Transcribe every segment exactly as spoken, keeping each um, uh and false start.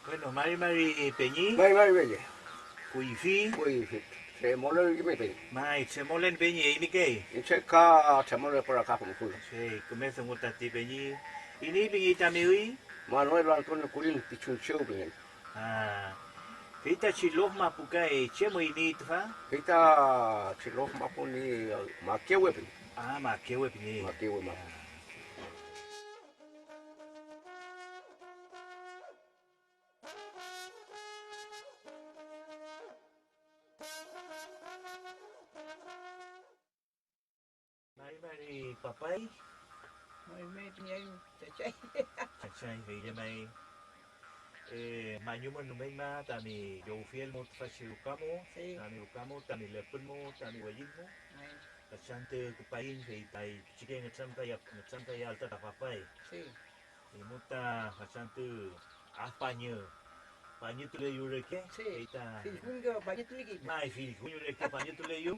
Bueno, mari mari peñi. Mari mari peñi. Kuyfi. Kuyfi. Tremolel kime peñi. May, tremolen peñi, eymi kay. Iñche ka tremole por acá como fui. Sey, küme dungu tati peñi. ¿Iney pingey tami üy? Manuel Antonio Kurin, Pichunchew pingen. Ah, fey tachi lof mapu kay, ¿chem üymi tüfa? Fey tachi lof mapu ni Makewe pingen. Ah, Makewe pingen. Makewe mapu. Ah. Mari mari papay. Mari mari piñayu, chachay. Chachay, fey llemay. Eh, mañumün rumeñma tami llowfiel mu tüfachi ruka mu, sí, tami ruka mu, tami lepün mu, tami wellin mu. Ay. Fachantü küpaiñ, fey tay pichike ngütramkaya-, ngütramkayal ta papay. Sí. Feymu ta fachantü ad pañü, pañütuleyu reke, sí, fey ta fillkuñka pañütulekey. May, fillkuñu reke pañütuleyu,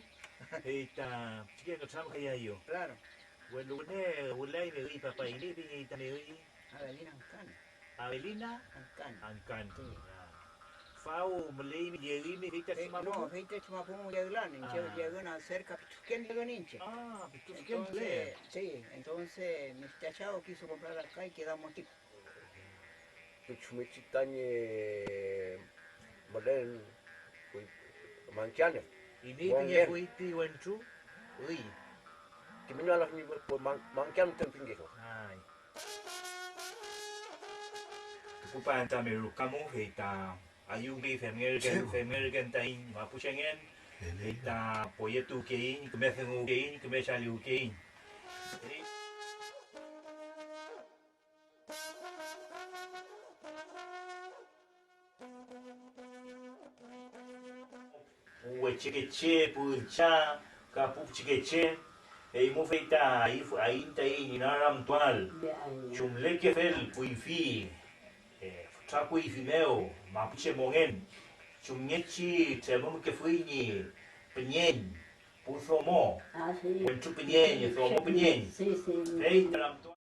fey ta pichike nütramkayaeyu. Claro. Welu wüne wülaymi üy, papay, ¿iney pingey tami üy? Avelina Ankan. Avelina? Ankan. Ankan. Sí. Ya. Faw müleymi, yegüymi fey ta, eh, chumapu? No, fey ta chumapu mu yeglan, iñche, ah, yegün cerca pichufken yegün iñche. Ah, pichufken. Entonces, sí, entonces mi chachao quiso comprar acá y quedamos aquí. Pichumechi tañi mülen, fui Mankiane. ¿Iney pingefuy ti wentru? Üy. Kimin ala fini man-, Mankiane ten pingefu. Ay. Tukupan tami ruka mu, fey ta ayüwkey femngerken, femngerken taiñ mapuchengen, fey ta poyetuwkeiñ, küme dunguwkeiñ, küme chaliwkeiñ. Pu wechekeche, pu üllcha, ka pu pichikeche, eymu fey ta ayüf-, ayüiñ taiñ inaramtuael, chumlekefel kuyfi, eh, fütra kuyfi mew mapuche mongen, chumngechi tremümkefuy ñi püñeñ, pu domo, ah, sí, wentru püñeñ, sí, domo püñeñ, sí, sí, fey ta ramtu-,